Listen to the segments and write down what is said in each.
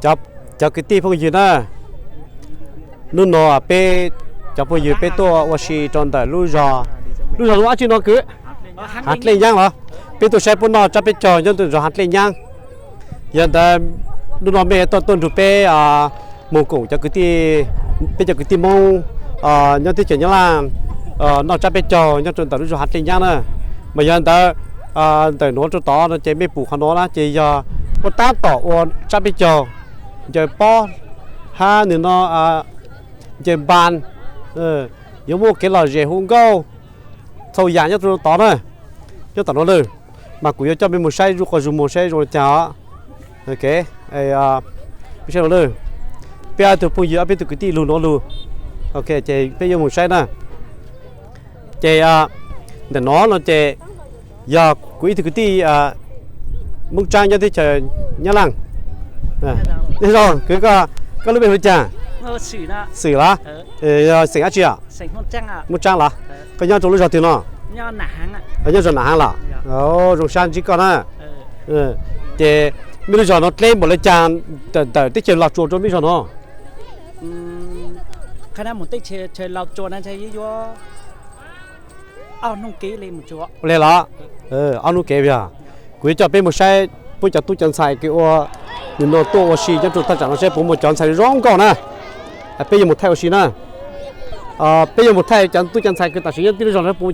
Cov, cov kwv tij phooj ywg na, hnub no peb cov phooj ywg peb tuaj ua si rau ntawm lub zos, lub zos lub dab tsi no kwv? Hav Dlej Nyab los? Peb tuaj saib puab noj tsab peb caug nyob rau zos Hav Dlej Nyab. Yog ntawd hnub no mej tuaj tuaj nrug peb moog koom cov kwv tij, peb cov kwv tij Moob nyob teb chaws Nyab Laj noj tsab peb caug nyob rau ntawm lub zos Hav Dlej Nyab na. Mas yog ntawd ntawm nuav rau tod no ces mej pum qhov nuav na ces yog puab tab tom ua tsab peb caug, ncaws pob hab nwg no ncaws npas, yuav muaj kev lom zem hu nkauj txhua yam nyob rau tod na, nyob tom nuav lawm. Mas kuv yuav coj mej moog saib zuj quas zug moog saib zoo li cas os. Peb saib nuav lawm, peb ob tug phooj ywg, peb tug kwv tij lug nuav lug. Ok, ces peb yuav moog saib na. Ces ntawm nuav no ces yog kuv ib tug kwv tij Moob Tsaab nyob teb chaws Nyab Laj. Nyob zoo, kwv, koj lub npe hu li cas? Xwm los? Xeem dab tsi os? Moob Tsaab los? Koj nyob rau lub zog twg no? Nyob zos Nam Hav los? Zoo sab ntsib koj na. Ces mej lub zog no dleb npaum li cas ntawm teb chaws Los Tsuas rau mej zog no? Ua li los? Ob hnub kev yog, kuv yuav coj peb moog saib puab cov tub cov ntxhais kws ua, nwg no tuaj ua si nyob rau thaj tsam no saib puas muaj cov ntxhais zoo nkauj na. Peb yuav moog thaij ua si na. Peb yuav moog thaij cov tub cov ntxhais kws tam sim nyob tib lub zog no puas,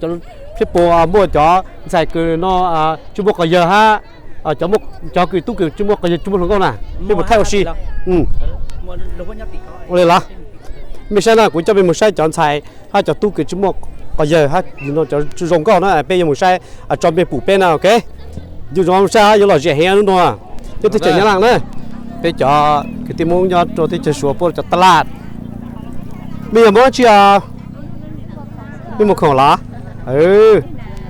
puas muaj cov ntxhais kws no tsi muaj quas yawg hab cov kws tub kws tsi muaj quas yawg tsi muaj hluas nkauj na. Peb moog thaij ua si. Ua li los? Mej saib na, kuv coj mej moog saib cov ntxhais hab cov tub kws tsi muaj quas yawg hab cov zoo nkauj na, peb yuav moog saib tso mej pum peb na, ok. Yuav zoo saib, yuav lom zem heev nub nua. Nyob teb chaws Nyab Laj na, peb cov kwv tij Moob nyob rau teb chaws Suav puab cov taj laj. Mej yog Moob dab tsi os? Mej muag khoom los?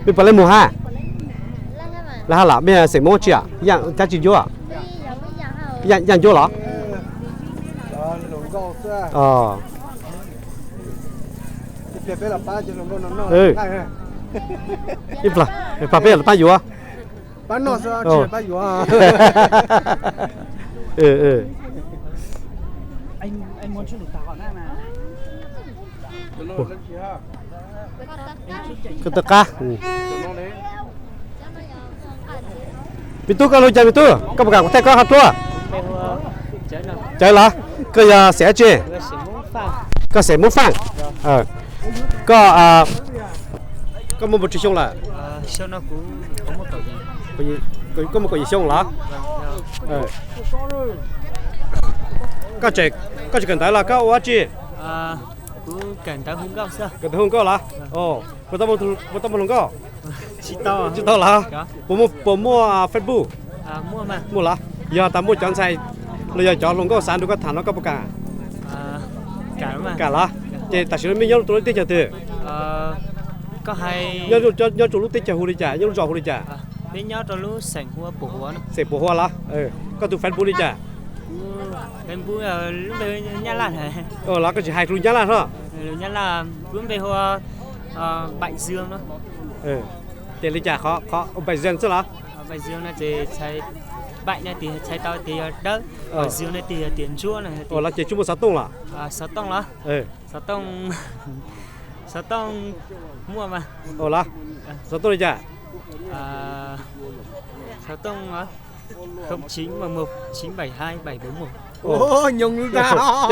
Mej puas leej muag hab? Lawv hab los? Mej xeem Moob dab tsi os? Dab tsi Ncuab? Yaj Ncuab los? Pab peb los pab yuav. Koj tawg qab. Me tub, koj lub cas me tub? Koj puas kam kuv thaij koj hab dluab? Cawv los? Koj yog xeem dab tsi? Koj xeem Moob Faaj. Koj, koj muaj puas tsawg xyoo lawm? Koj muaj kaum yim xyoo los? Koj tseem kawm ntawv los koj ua dab tsi? Kawm ntawv hu nkauj los? Puas tau muaj hluas nkauj? Tsis tau los? Puas muaj Facebook? Muaj los? Yog tas muaj cov ntxhais los yog cov hluas nkauj xav nrug koj tham no koj puas kam? Kam los? Ces tam sim no mej nyob rau lub teb chaws twg? Nyob rau lub teb chaws hu li cas, nyob lub zos hu li cas? Xeem Puas Hua los? Koj tus Facebook li cas? Los koj tsis hais lus Nyab Laj hlo? Ces li cas qhov, qhov Npaim Zes xwb los? Los ces tsis muaj xov tooj los? Xov tooj muaj mas. Xov tooj li cas? Ces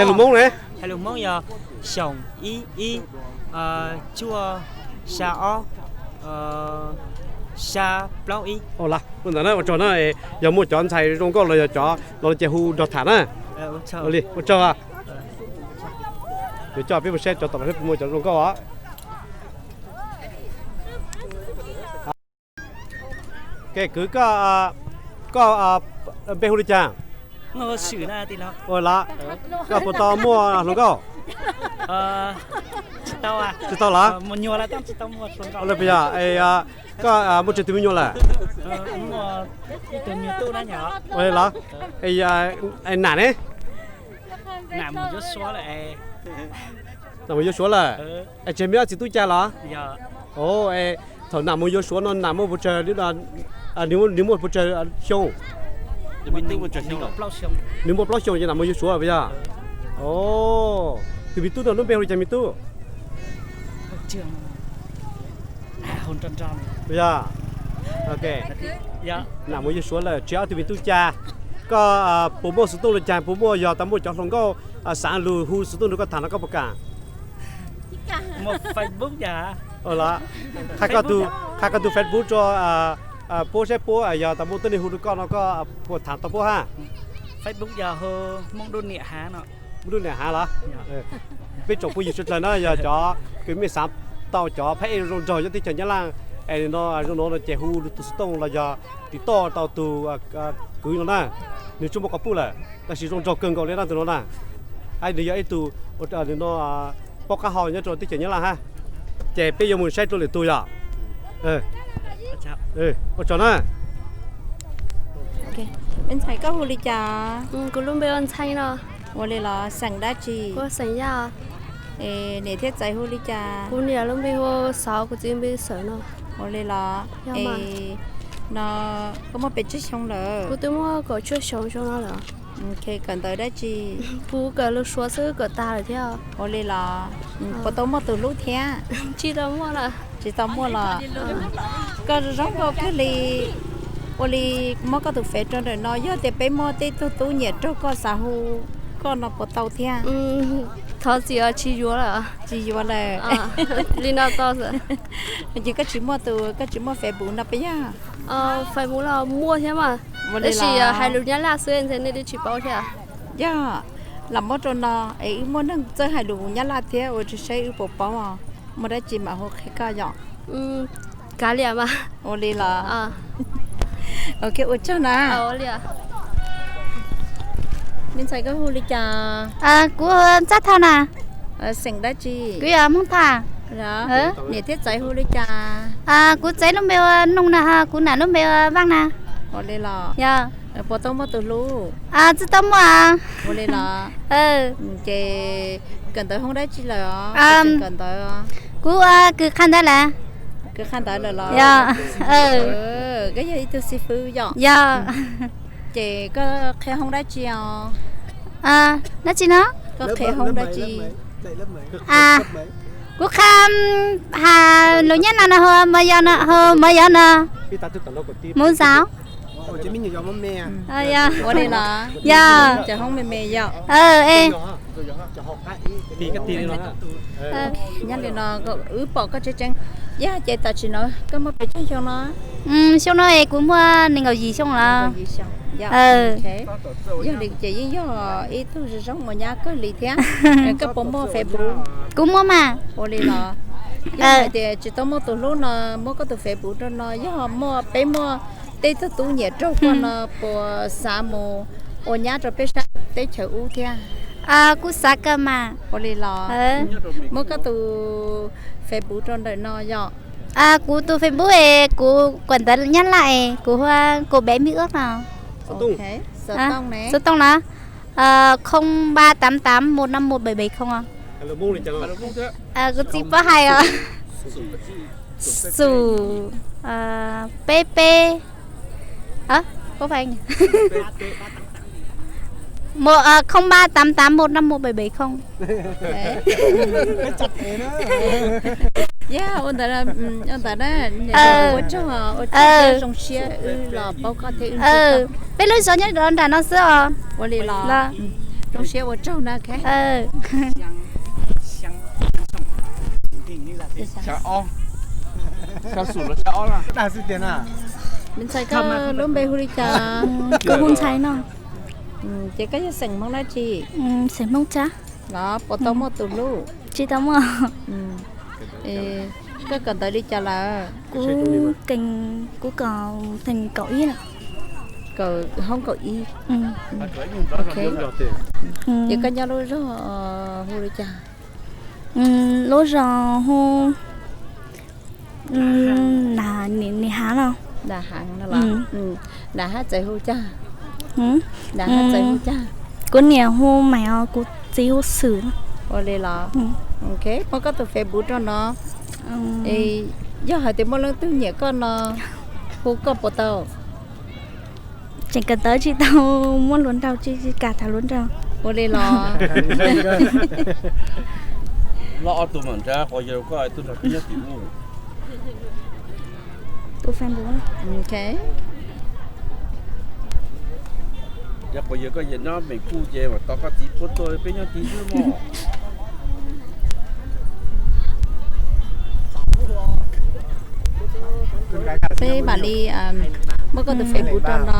lus Hmoob ne? Hais lus Hmoob yog xyoom ib ib, cuaj xya ob, xya plaub ib. Ua ntawd na, ua tsaug na. Yog muaj cov ntxhais zoo nkauj los yog cov no ces hu nrog tham na. Ua tsaug. Yuav coj peb mus saib cov tom no seb puas muaj cov zoo nkauj os. Kwv, koj npe hu li cas? Los, koj puas tau muaj hluas nkauj? Tsis tau los? Koj muaj tsawg tus me nyuam lawm? Los, nam ne? Nam mus yuav Suav lawm? Es tsis yog meb ob txiv tub cas los? Thaum nam mus yuav Suav no nam muaj puas tsawg, nws muaj puas tsawg xyoo? Nws muaj plaub xyoos ces nam mus yug Suav puas yog? Tus me tub no lub npe hu li cas me tub? Puas yog? Nam mus yug Suav lawm, tsis ob tug me tub cas. Koj puas muaj xov tooj li cas, puas muaj, yog tau muaj cov hluas nkauj xav lus hu xov tooj rau koj tham no koj puas kam? Qha koj tus Facebook rau puab saib puab, yog tau muaj tuab neeg hu rau koj no koj puas tham tau puab hab? Hmoob Dub Niam Hav los? Peb tsoom phooj ywg sawv dlawg na, yog cov kws mej xav tau cov phab ej zoo nraug nyob teb chaws Nyab Laj, es no zoo no no ces hu tus xov tooj los yog tiv toj tau tus kwv no na. Nws tsuas muaj quas puj lawm tab sis zoo nraug kawg nkaus li na tus no na. Nws yog ib tug no paub qab hau nyob rau teb chaws Nyab Laj hab. Ces peb yuav mus saib rau lwm tus yom. Ua tsaug na. Me ntxhais koj hu li cas? Kuv lub npe ua Ntxhee no. Ua li los xeem dab tsi? Kuv xeem Yaj. Niam thiab txiv hu li cas? Kuv niam lub npe hu Xov, kuv txiv npe Xawm no. Ua li los. No koj muaj pes tsawg xyoo lawm? Kuv twb muaj kaum tsawg xyoo zoo no lawm. Kawm ntawv dab tsi? Kuv kawm lus Suav xwb kawm tag lawm thiab. Ua li los puas tau muaj tus hlub thiab? Tsis tau muaj lawm. Tsis tau muaj los? Koj zoo nkauj kawg li. Ua li muab koj tus fev rau ntawm no, yog tias peb muaj tej tug tub nyiam raug koj xav hu koj no puas tau thiab? Thov txim os, tsis yuav lawm. Tsis yuav lawm. Li no tau. Ces koj tsis muaj tus, koj tsis muaj Facebook no puas yog? Facebook los muaj thiab mas, tab sis hais lus Nyab Laj xwb ntxhais nej twb tsis paub thiab. Yog, los muab rau no es wb muaj neeg txawj hais lus Nyab Laj thiab ua tsis saib wb puas paub os. Muaj dab tsi mam hu qhia koj yom. Kav liam mas. Ua li los? Ok, ua tsaug na. Me ntxhais koj hu li cas? Kuv hu Txaj Thoj na. Xeem dab tsi? Kuv yog Hmoob Thoj. Niam thiab txiv hu li cas? Kuv txiv lub npe ua Nuj na, ho kuv nam lub npe ua Vaaj na. Ua li los? Yog. Puas tau muaj tus hlub? Tsis tau muaj. Ua li los? Ces kawm ntawv hoob dab tsi lawm os? Kawm ntawv. Kuv ua kws qha ntawv lawm. Kws qha ntawv lawm los? Yog. Koj yog ib tug xib fwb yom? Yog. Ces koj qhia hoob dab tsi os? Dab tsi no? Koj qhia hoob dab tsi? Kuv qha has lus Nyab Laj no hu mov yov no, hu mov yov no. Mov xav. Ua li los? Yog. Cov hoob me me yom? Nyob li no wb pom koj tseeb tseeb. Yog ces tam sim no koj muaj pes tsawg xyoo no? Xyoo no es kuv muaj nees nkaum yim xyoo lawm. Yog li ces yeej yog ib tug zoo zoo ua nyab kawg li thiab. Koj puas muaj Facebook? Kuv muaj mas. Ua li los? Yog hais tias tsis tau muaj tus hlub no muab koj tus Facebook rau no, yog muaj, peb muaj tej tug tub nyiam raug koj no puas xav mus ua nyab rau peb sab teb chaws ub thiab? Kuv xav kawg mas. Ua li los? Muab koj tus Facebook rau ntawm no yom. Kuv tus Facebook es kuv kawm ntawv Nyab Laj es kuv hu Cô bé Mỹ Ước no. Xov tooj na. Không ba tám tám một năm một bảy bảy không. Kuv tsis paub hais os. Xum peb peb, paub hais, một, không ba tám tám một năm một bảy bảy không. Yog ua ntawd, ua ntawd na. Ua tsaug, ua tsaug, zoo siab wb los paub koj thiab wb. Peb lub zos nyob rau nram no xwb os. Ua li los? Zoo siab ua tsaug na. Me ntxhais, koj lub npe hu li cas? Kuv hu Ntxhais no. Ces koj yog xeem Hmoob dab tsi? Xeem Hmoob Tsab. Los puas tau muaj tus hlub? Tsis tau muaj. Koj kawm ntawv li cas lawm? Kuv, kuv kawm theem kaum ib na. Kawm hoob kaum ib. Ces koj nyob lub zos hu li cas? Lub zos hu Nam Hav no. Nam Hav txawv hu cas? Nam Hav txawv hu cas? Kuv niam hu Maiv os, kuv txiv hu Xwm. Ua li los? Muab koj tus Facebook rau no. Yog hais tias muaj leej twg nyiam koj no, hu koj puas tau? Tseem kawm ntawv tsis tau muaj hluas nraug, tsis kam tham hluas nraug. Ua li los. Loj ob tug mam nrhiav quas yawg rau koj tuaj nrog peb nyob tim ub. Tus Facebook. Yog quas yawg koj yawg nyob Meem Kuj ces mam tos koj txiv puab tuaj peb nyob tim ub mog. Peb mam li muab koj tus Facebook rau no,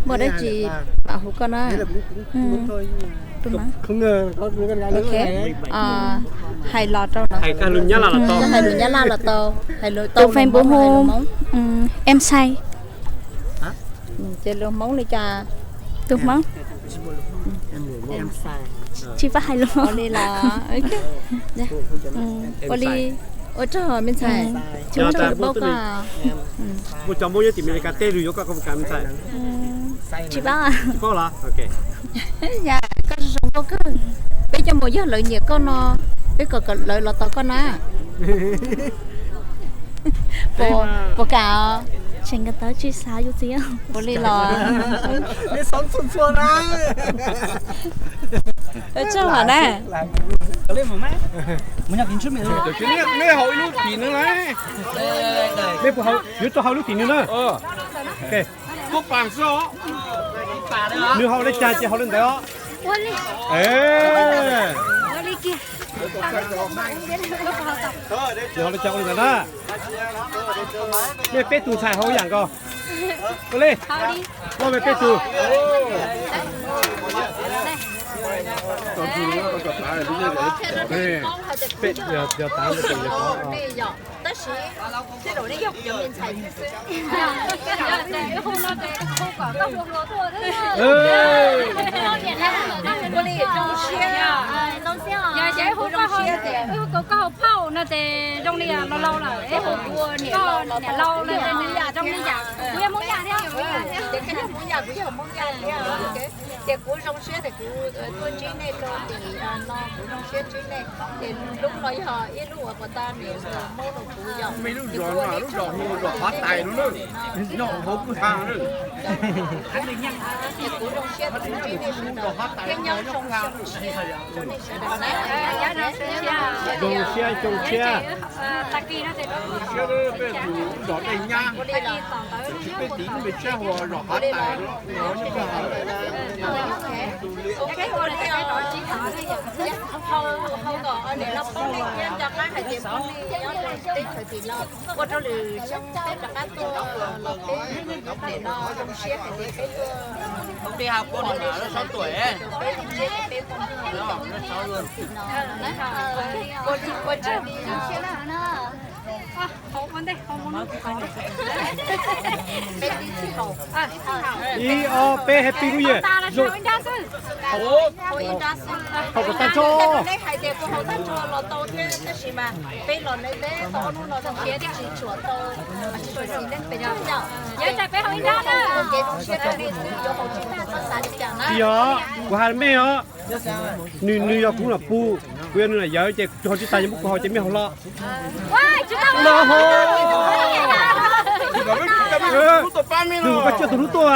muaj dab tsi mam hu koj na. Hais los rau no, hais lus Nyab Laj los tau, hais lus tau, tus Facebook hu Em Xais. Ces lus Hmoob li cas? Tus Hmoob. Tsis paub hais lus Hmoob li los. Ua li, ua tsaug me ntxhais, tsis muaj dab tsi paub koj. Muaj cov Hmoob nyob tim Amelikas teb lus yuav koj, koj puas kam me ntxhais? Tsis paub. Tsis paub los? Koj zoo zoo nkauj kawg. Peb coj mus yog lawv nyiam koj no, peb kom lawv los tos koj na. Puas kam? Tseem kawm ntawv tsis xav yuav txiv. Ua li los. Tsaug hov na. Mej haus ib lub tim nws na. Mej puas haus, yuav rau haus lub tim nws na. Nws haus li cas ces haus li ntawd os. Nws haus li cas ua li ntawd na. Mej peb tug ntxhais haus ib yam nkaus. Ua li, mej peb tug. Tab sis tej zaum neb yog kuv cov me ntxhais xwb xwb. Ua li zoo siab, yog ces wb hu koj haus phauj no ces zoo li los laus lawm, hu kuv niam laus los zoo li yam, kuv yog Hmoob Yaj thiab, ces koj yog Hmoob Yaj, kuv yog Hmoob Yaj thiab. Ces kuv zoo siab tias kuv tuaj ntsib nej rau tim no, kuv zoo siab ntsib nej. Ces lub no yog ib lub uas puas tag niam hluas Hmoob rau kuv yog, lub zos no lub zos hu zos Qhov Tais no na, nyob hauv kwj ha na. Ces kuv zoo siab kuv ntsib nej sawv daws thiab nyob zoo siab rau nej sawv daws na. Zoo siab zoo siab. Siab peb tus zos Dej Nyab, tab sis peb tiv lub npe tshiab hu ua zos Qhov Tais. Ua rau lwm xyoo peb rov qab tuaj los peb nim no zoo siab hais tias peb tuaj, peb zoo siab peb tuaj no, ua tsaug li zoo siab na. Ib ob peb happy new year. Haus kom tag nrho. Nej hais tias kuv haus tag nrho los tau thiab, tab sis mas peb los neb teb tau ob hnub no tag siab tsis tshuam tau. Yog peb haus ib nrab na. Kev zoo siab rau nej xwb, yuav haus tsis tag txhob xav li cas na. Tsis yog, kuv hais mej os. Nws, nws yog kuv nam pug, kuv yog nws nam yawm, ces haus tsis tag ces muab kuv haus ces mej haus hlo. Nws kuv koj cia tus hlub tuaj a.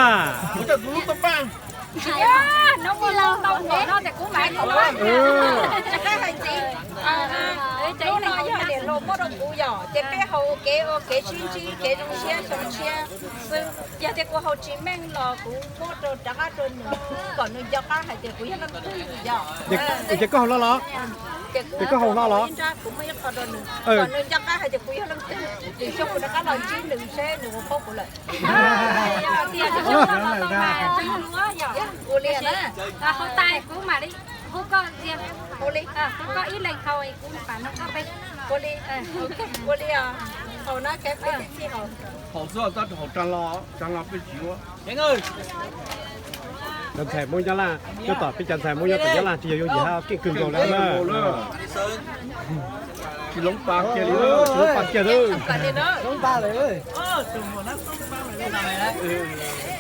Ces peb haus kev ua kev sib ntsib kev zoo siab xyoo tshiab xwb. Yog tias kuv haus tsis meej los kuv muab rau rov qab rau nws, kom nws nco qab hais tias kuv yog leej twg yog. Ces koj haus hlo los? Ces koj haus hlo los? Kuv muab ib qho rau nws, kom nws nco qab hais tias kuv yog leej twg, lwm xyoo kuv rov qab los ntsib nws seb nws ua paub kuv lawm. Ua li na. Ua li, ua li os. Haus na, peb tib txij haus. Haus xwb, tab haus tag los, tag los peb tsis ua. Cov ntxhais Hmoob Nyab Laj, tab tom peb cov ntxhais Hmoob nyob tom Nyab Laj tsis yog yooj yim hab, keej kawg nkaus li na. Tsis loov pa kiag li, tsis loov pa kiag li.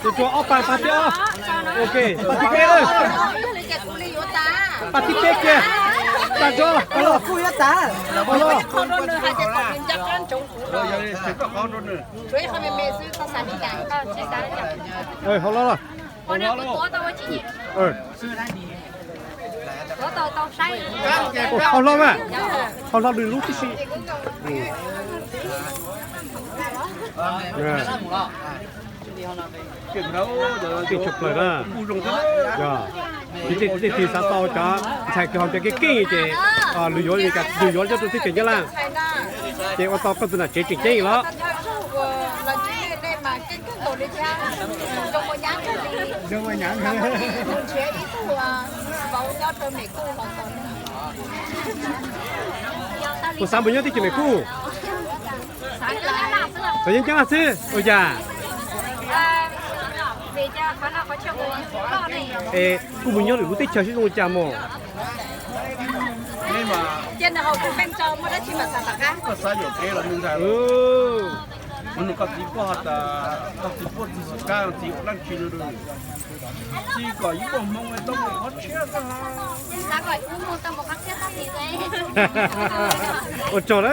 Tus tsuas ob pa, pa tib, ok, pa tib peb lawm. Pa tib peb kiag. Tag nrho, tag los. Hau los los. Hau hlo mas, hau hlo lwm lub tib si. Keej tshaj plaws na. Yog, tej tug xav tau cov ntxhais kws ho ntiav keej keej ces lwm yuav, lwm yuav coj rau teb chaws Nyab Laj, ces ua tau koj tus nam tsev tseem ceeb los. Kuv xav mus nyob teb chaws Mes Kuj. Txawm nyob Nyab Laj xwb ua cas? Es kuj mus nyob lwm lub teb chaws sib zoo ua cas mog. Ua tsaug na. Ua tsaug na.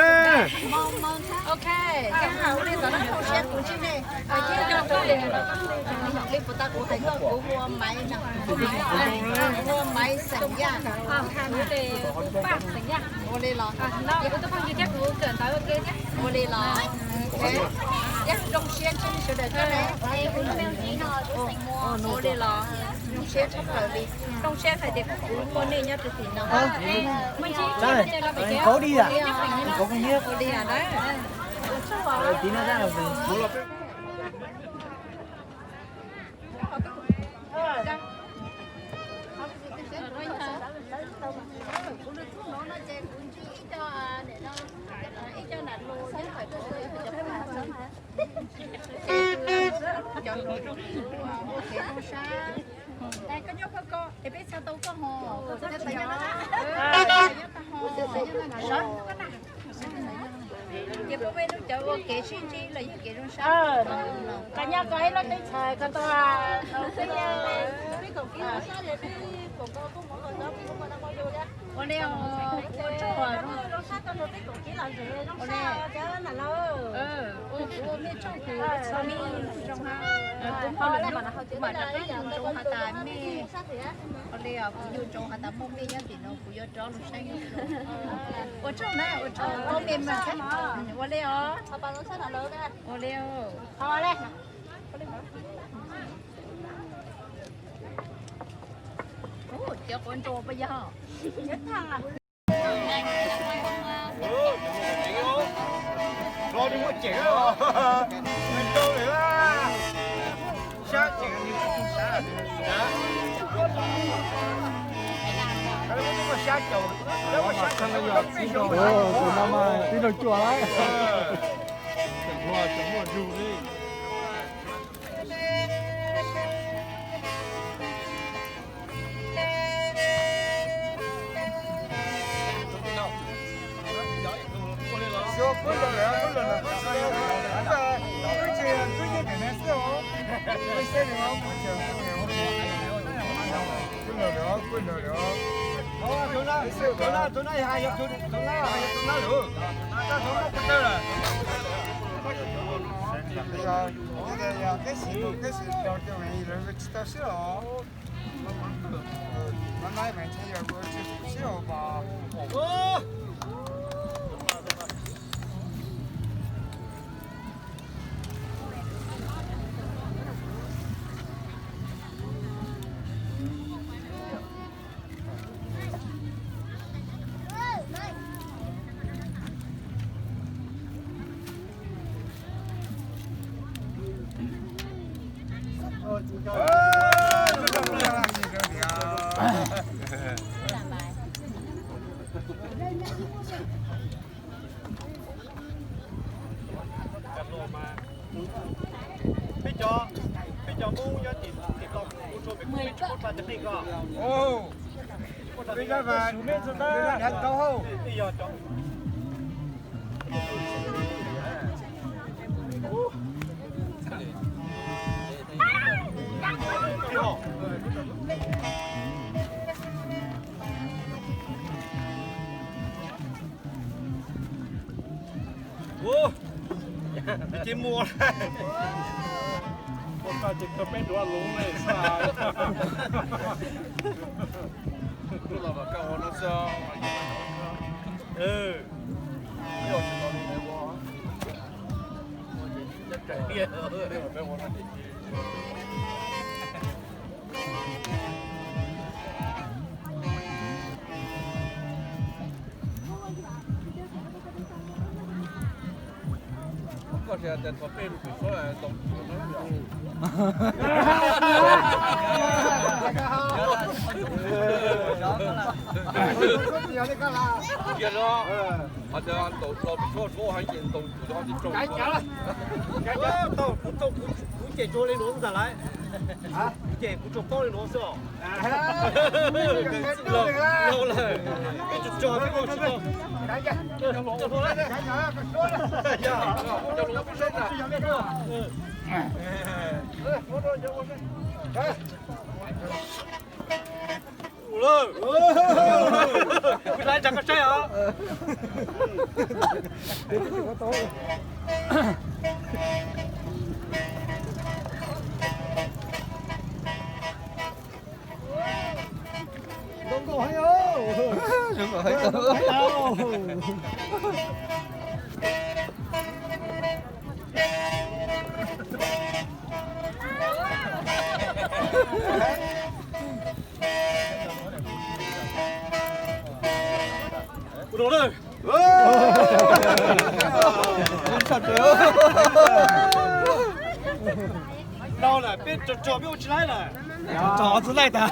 Li puas tau kuv hais koj, kuv hu ua Maiv no. Hu ua Maiv xeem Yaj. Ua li los. Ua li los. Zoo siab ntsib sawv daws thiab ne. Ua li los. Zoo siab tshaj plaws li. Zoo siab hais tias kuv muaj nej nyob rau tim no. Ua li na. Cov hluas zoo, ua kev zoo sab. Koj nyob koj, es peb txhais tau koj ho, koj txhob txhais nyob, nyob tag ho. Ces peb ua cov ua kev sib ntsib los yog kev zoo sab. Koj nyob koj ib lub teb chaws koj tuaj. Ua li, ua tsaug, ua kuv ua mej tsaug, kuv txhua mej zoo ha, kuv muaj lwm lub kuv mam rov qab nco ntsoov has tas mej. Ua li os, kuv nco ntsoov has tas muaj mej nyob tim no kuv yuav rov lug saib. Ua tsaug na, ua tsaug, ua mej mas. Ua li os. Ua li. Cov quav ntsua puas yog? Tus no mas tib laug cuaj lawm. Peb xwm, peb xwm lawv tsis tau sib os. Mab mab mas ntshe yog kuv tsis sib os pom. Peb cov, peb cov Hmoob nyob tim, tim toj, kuv tshuav peb, peb tsis paub tso cov qij ko. Peb cov mas, peb cov mas, peb yog cov Ces muaj ua kaj ces kawg peb duav luv li xwb. Koj tias thaum peb lub kws suab ntoo kuv no. Tias no, hais tias ntaus hlo pem suab suab heev ces ntoo kuv no tsis tsoo. Tau kuv tau kuv ces tsuag li nuav ntag lauj. Kuv ces kuv tsuas paub li nuav xwb os. Laus lawm, peb tsuas tso peb ua tsis tau. Kuv hlais ntsa koj saib os. Ua rau na. Tau lawm, peb tso tso peb ua tsis laib lawm. Tso tsis laib tas.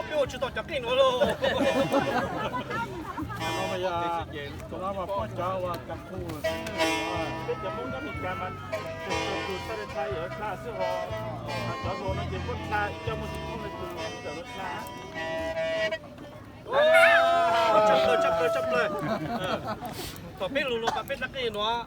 Peb ua tsis tau cov qij nuav lauj. Tus no mas poj cov ua kas qus, peb cov Hmoob nyob Meskas mas tus txhaj li txhaj yuav txhaj xwb ho, cov hluas no ces muab txhaj ib co muaj tsis thooj li tus txawm txhaj. Tshaj plaws, tshaj plaws, tshaj plaws. Thaum peb lug lug mas peb rab qij nuav.